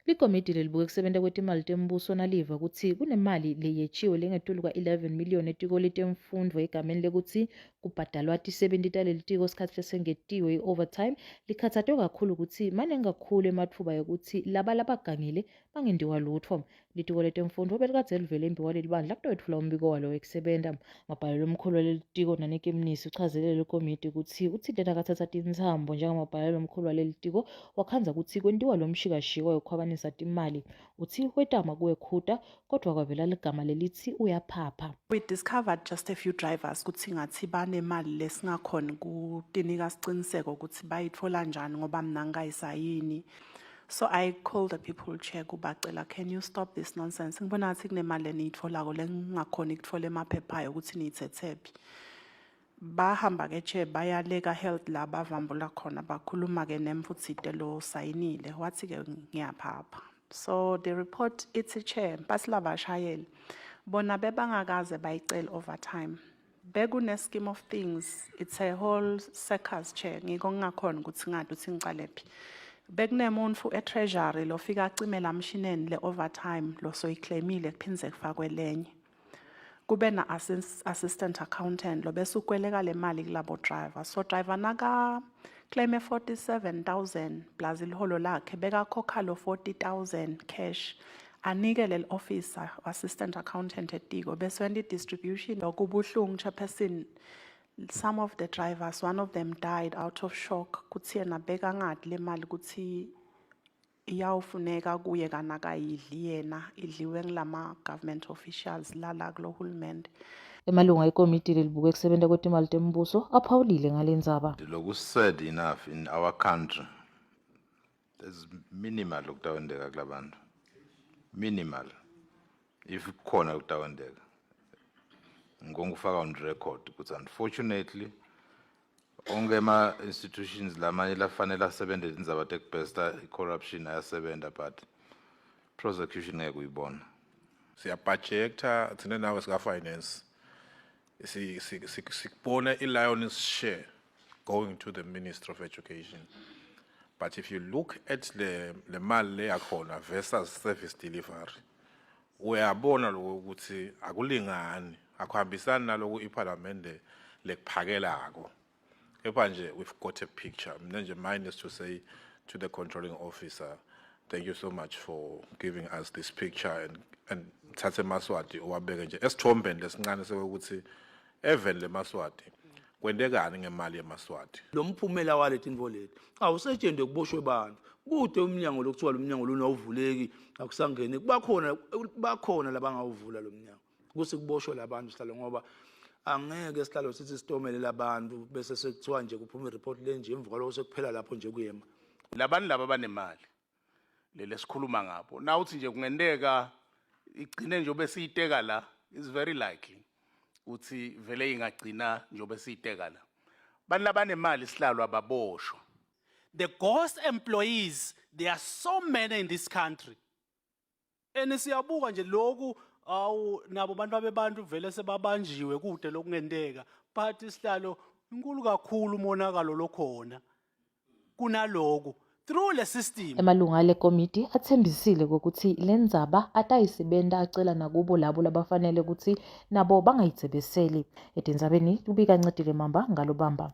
Likomidi lelibuke kusebenta kwetimali tembuso naliva kutsi kunemali leyetshiwe lengetulu kwa-11 million etiko letemfundvo egameni lekutsi kubhadalwa tisebenti talelitiko sikhatsi lesengetiwe i-overtime likhatsatwe kakhulu kutsi maningi kakhulu ematfuba ekutsi laba labagangile bangentiwa lutfo. Litiko letemfundvo belikadze livele embikwalelibandla kutoyetfula umbiko walo wekusebenta. Mabhalane lomkhulu walelitiko Naniki Mnisi uchazele lelikomidi kutsi utsite nakatsatsa tintsambo njengamabhalane lomkhulu walelitiko wakhandza kutsi kwentiwa lomshikashika wekukhwabanisa timali. Utsi wetama kuwekhuta kodvwa kwavela ligama lelitsi uyaphapha. We discovered just a few drivers kutsi ngathi banemali lesingakhoni kutinika siciniseko kutsi bayitfola njani ngoba mina ngikayisayini. So I called the people chair kubacela, can you stop this nonsense? Ngibona ngathi kunemali leniyitfolako lengingakhoni kutfola emaphepha ayo kutsi niyitsetsephi. Bahamba ke chair baya le ka health la bavambula khona bakhuluma ke nemfutsite lo sayinile wathi ke ngiyaphapha. So the report ithi chair basilabashayeli bona bebangakaze bayicele overtime. Bekune scheme of things, it's a whole circus chair, ngiko ngingakhona ukuthi ngadi ukuthi ngicalephi. Bekunemuntu e-treasury lofika acime la mshineni le overtime lo soyiclaimile kuphindze kufakwe lenye. Kube na assistant accountant lo bese ukweleka le mali kulabo driver. So driver naka claim 47,000 plus iliholo lakhe bekakhokha lo 40,000 cash anike leli officer assistant accountant etiko bese wenta i-distribution. Lokubuhlungu, chairperson, some of the drivers, one of them died out of shock kutsi yena bekangadi le mali kutsi iyawufuneka kuye kanakayidli yena idliwe ngilama government officials lala kulo hulumende. Emalunga ekomiti lelibuke kusebenta kwetimali tembuso aphawulile ngalendzaba. Loku sad enough in our country. There's minimal lokutawenteka kulabantu. Minimal. If kukhona lokutawenteka. Ngikufaka on record ukuthi unfortunately onke ama institutions lamanye lafanele asebenze tindzaba tekubhesta corruption ayasebenza, but prosecution ngeke uyibona. Siyabudgetha thina nawe sika finance, sikubona i-lion's share going to the Ministry of Education, but if you look at the mali le yakhona versus service delivery, uyabona lokho ukuthi akulingani, akuhambisani naloku iphalamende lekuphakelako. Kepha nje we've got a picture. Mina nje mine is to say to the controlling officer, thank you so much for giving us this picture and thathe emaswati uwabeke nje esithombeni lesincane sekuthi even lemaswati kwentekani ngemali yemaswati. Lo mphumela wale tintfo leti awusetshenzwe kuboshwe bantu kude umnyango lokuthiwa lo mnyango lona awuvuleki, akusangeni bakhona, bakhona labangawuvula lo mnyango kuthi kuboshwe labantu, sihlalo, ngoba angeke sihlalo sithi sitomele labantu bese sekuthiwa nje kuphuma ireport lenje, emva kwaloko sekuphela lapho nje kuyema. Labantu laba banemali lele sikhuluma ngabo nawuthi nje kungenteka igcine njengoba siyiteka la, is very likely ukuthi vele ingagcina njengoba siyiteka la. Bantu labanemali, sihlalo, ababoshwa. The ghost employees, there are so many in this country. And siyabuka nje lokhu awu nabo bantu babebantu vele sebabanjiwe kude lokungenteka, but sihlalo, inkulu kakhulu umonakalo lokhona kunaloku through le system. Emalunga ale komiti atsembisile kwekutsi lendzaba atayisebenta, acela nakubo labo labafanele kutsi nabo bangayitsebeseli. Etindzabeni kubika Ncedile Mamba ngalobamba.